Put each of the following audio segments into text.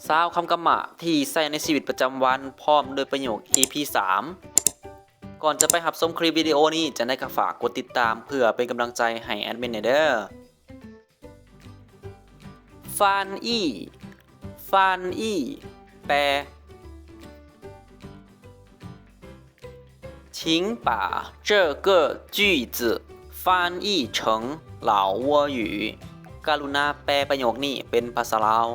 ຊາວຄຳກຳມະທີ່ໃຊ້ໃນຊີວິດປະຈຳວັນ ພ້ອມດ້ວຍປະໂຫຍກ ອີ ພີ ສາມ. ກ່ອນຈະໄປຮັບຊົມຄລິບວິດີໂອນີ້ ຈັ່ງໃດກໍຝາກກົດຕິດຕາມເພື່ອເປັນກຳລັງໃຈໃຫ້ແອດມິນແດ່ເດີ້. 翻译 翻译 ແປ. 请把这个句子翻译成老挝语. ກະລຸນາແປປະໂຫຍກນີ້ເປັນພາສາລາວ.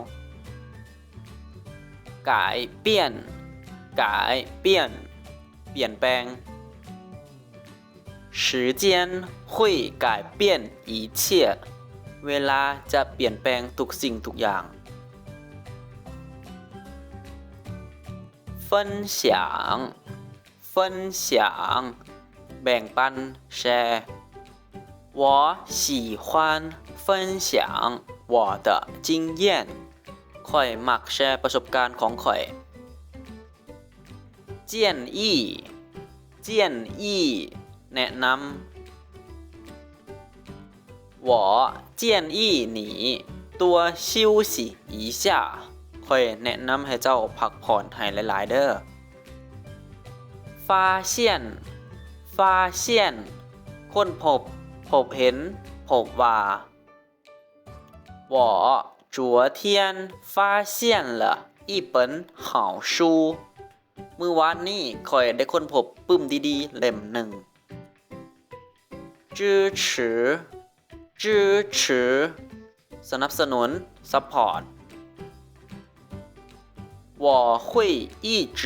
改变 改变 ປ່ຽນແປງ. 时间会改变一切. ເວລາຈະປ່ຽນແປງທຸກສິ່ງທຸກຢ່າງ. 分享 分享 ແບ່ງປັນ ແຊ. 我喜欢分享我的经验. ຂ້ອຍມັກແຊປະສົບການຂອງຂ້ອຍ. 建议 建议 ແນະນຳ. 我建议你多休息一下. ຂ້ອຍແນະນຳໃຫ້ເຈົ້າພັກຜ່ອນໃຫ້ຫຼາຍໆເດີ້. 发现 发现 ຄົ້ນພົບ ພົບເຫັນ ພົບວ່າ. 我昨天发现了一本好书. ມື້ວານນີ້ຂ້ອຍໄດ້ຄົ້ນພົບປຶ້ມດີໆເຫຼັ້ມໜຶ່ງ. 支持 支持 ສະໜັບສະໜູນ support. 我会一直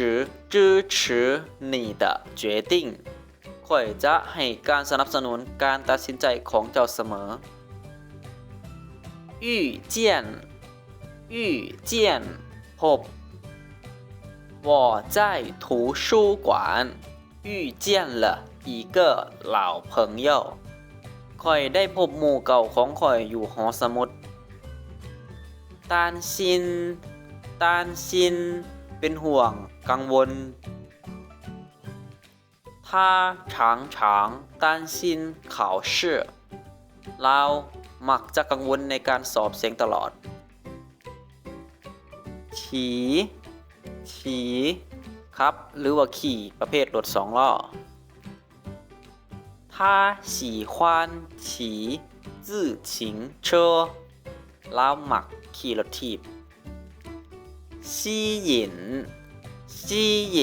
支持你的决定. ຂ້ອຍຈະໃຫ້ການສະໜັບສະໜູນການຕັດສິນໃຈຂອງເຈົ້າສະເໝີ. 遇见 遇见 ພົບ. 我在图书馆遇见了一个老朋友. ຂ້ອຍໄດ້ພົບໝູ່ເກົ່າຂອງຂ້ອຍຢູ່ຫໍສະໝຸດ. 担心 担心 ເປັນຫ່ວງ ກັງວົນ. 他常常担心考试. ລາວມັກຈະກັງວົນໃນການສອບເສັງຕະຫຼອດ. 骑 ຂີ່ ຂັບ ຫຼືວ່າຂີ່ ປະເພດລົດສອງລໍ້. 他喜欢骑自行车. ລາວມັກຂີ່ລົດຖີບ. 吸引 吸引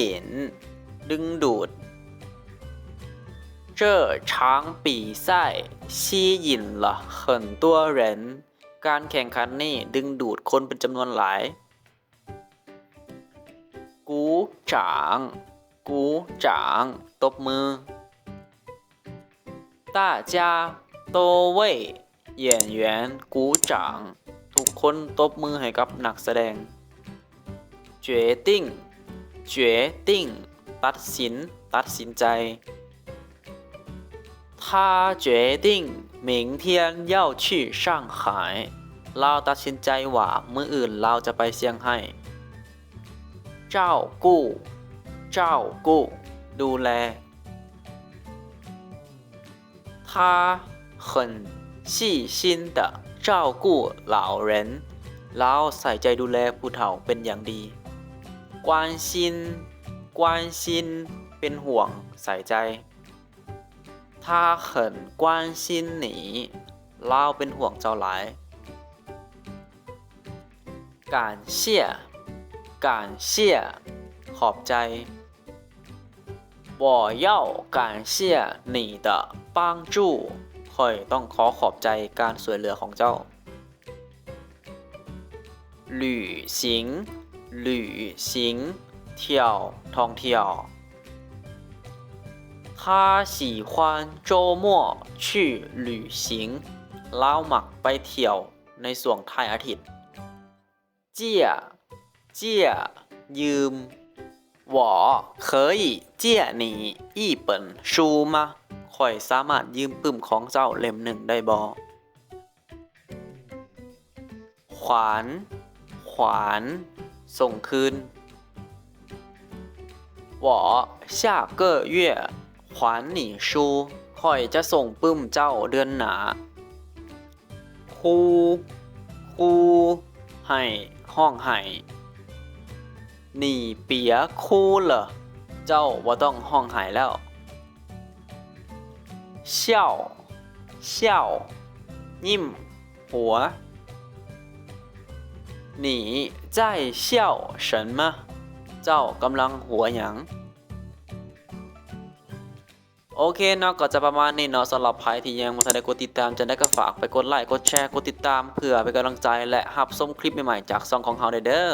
ດຶງດູດ. 这场比赛吸引了很多人. ການແຂ່ງຂັນນີ້ດຶງດູດຄົນເປັນຈຳນວນຫຼາຍ. 鼓掌 鼓掌 ຕົບມື. 大家都为演员鼓掌. ທຸກຄົນຕົບມືໃຫ້ກັບນັກສະແດງ. 决定 决定 ຕັດສິນ ຕັດສິນໃຈ. 他决定明天要去上海. ລາວຕັດສິນໃຈວ່າມື້ອື່ນລາວຈະໄປຊຽງໄຮ້. 照顾 照顾 ດູແລ. 他很细心地照顾老人. ລາວໃສ່ໃຈດູແລຜູ້ເຖົ້າເປັນຢ່າງດີ. 关心 关心 ເປັນຫ່ວງ ໃສ່ໃຈ. 他很关心你. ລາວເປັນຫ່ວງເຈົ້າຫຼາຍ. 感谢 感谢 ຂອບໃຈ. 我要感谢你的帮助. ຂ້ອຍຕ້ອງຂໍຂອບໃຈການຊ່ວຍເຫຼືອຂອງເຈົ້າ. 旅行 旅行 ທ່ຽວ ທ່ອງທ່ຽວ. 他喜欢周末去旅行. ລາວມັກໄປທ່ຽວໃນຊ່ວງທ້າຍອາທິດ. 借 借 ຢືມ. 我可以借你一本书吗? ຂ້ອຍສາມາດຢືມປຶ້ມຂອງເຈົ້າເຫຼັ້ມໜຶ່ງໄດ້ບໍ່? 还 还 ສົ່ງຄືນ. 我下个月还你书. ຂ້ອຍຈະສົ່ງປຶ້ມເຈົ້າເດືອນໜ້າ. 哭 哭 ໄຫ້ ຮ້ອງໄຫ້.你别哭了 เจ้າบ่ต้องฮ้องໄຫ້ແລ້ວ. 笑 笑 ຍິ້ມ ຫົວ. 你在笑什么 เຈົ້າກຳລັງຫົວຫຍັງ? ໂອເຄເນາະ ກໍຈະປະມານນີ້ເນາະ. ສຳລັບໃຜທີ່ຍັງບໍ່ທັນໄດ້ກົດຕິດຕາມ ຈັ່ງໃດກໍຝາກໄປກົດໄລ ກົດແຊ ກົດຕິດຕາມ ເພື່ອເປັນກຳລັງໃຈ ແລະ ຮັບຊົມຄລິບໃໝ່ໆຈາກຊ່ອງຂອງເຮົາໄດ້ເດີ້.